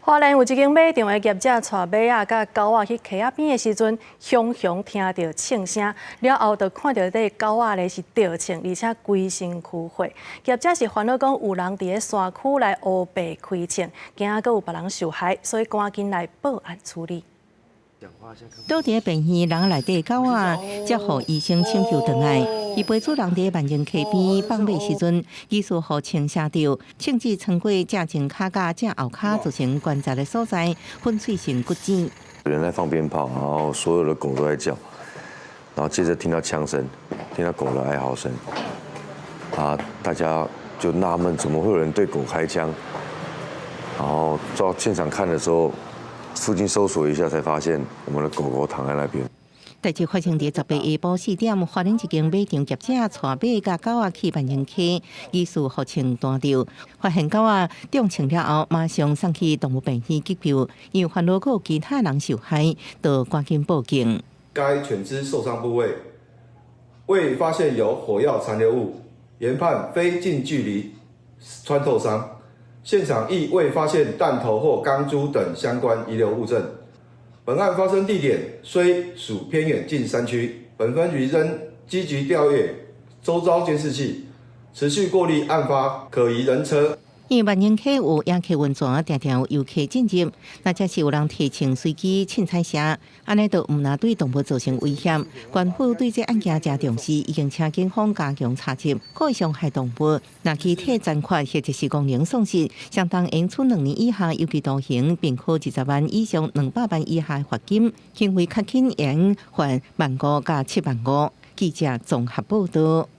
花蓮有一間馬場的業者帶馬仔佮狗仔去溪仔邊的時陣，雄雄聽著槍聲，了後就看著這個狗仔咧是著槍，而且規身軀血。業者是煩惱講有人佇咧山區來烏白開槍，驚閣有別人受害，所以趕緊來報案處理。倒佇病院籠內底狗仔，才予醫生搶救轉來。伊陪主人佇萬榮溪邊放馬時陣，疑似予槍射著，槍支穿過正前跤佮正後跤，造成關節的所在粉碎性骨折。有人在放鞭炮，然後所有的狗都在叫，然後接着聽到槍聲，聽到狗的哀嚎聲，啊，大家就納悶，怎麼會有人對狗開槍？然後到現場看的時候，附近搜索一下，才發現我們的狗狗躺在那邊。代誌發生佇18下晡4點，花蓮一間馬場業者帶馬佮狗仔去萬榮溪，疑似予槍彈著，發現狗仔中槍了後，馬上送去動物病院急救，因為煩惱閣有其他人受害，就趕緊報警。該犬隻受傷部位未發現有火藥殘留物，研判非近距離穿透傷。現場亦未發現彈頭或鋼珠等相關遺留物證。本案發生地點雖屬偏遠近山區，本分局仍積極調閱周遭監視器，持續過濾案發可疑人車。因為萬榮溪有野溪溫泉，定定有遊客進入，若這是有人提槍隨機凊彩射，按呢就毋但對動物造成危險。縣府對這案件誠重視，已經請警方加強查緝，可會傷害動物。若機體殘缺或者是功能喪失，相當應處2年以下有期徒刑，並科20萬以上200萬以下罰金；輕微較輕，應罰萬五到7萬五。記者綜合報道。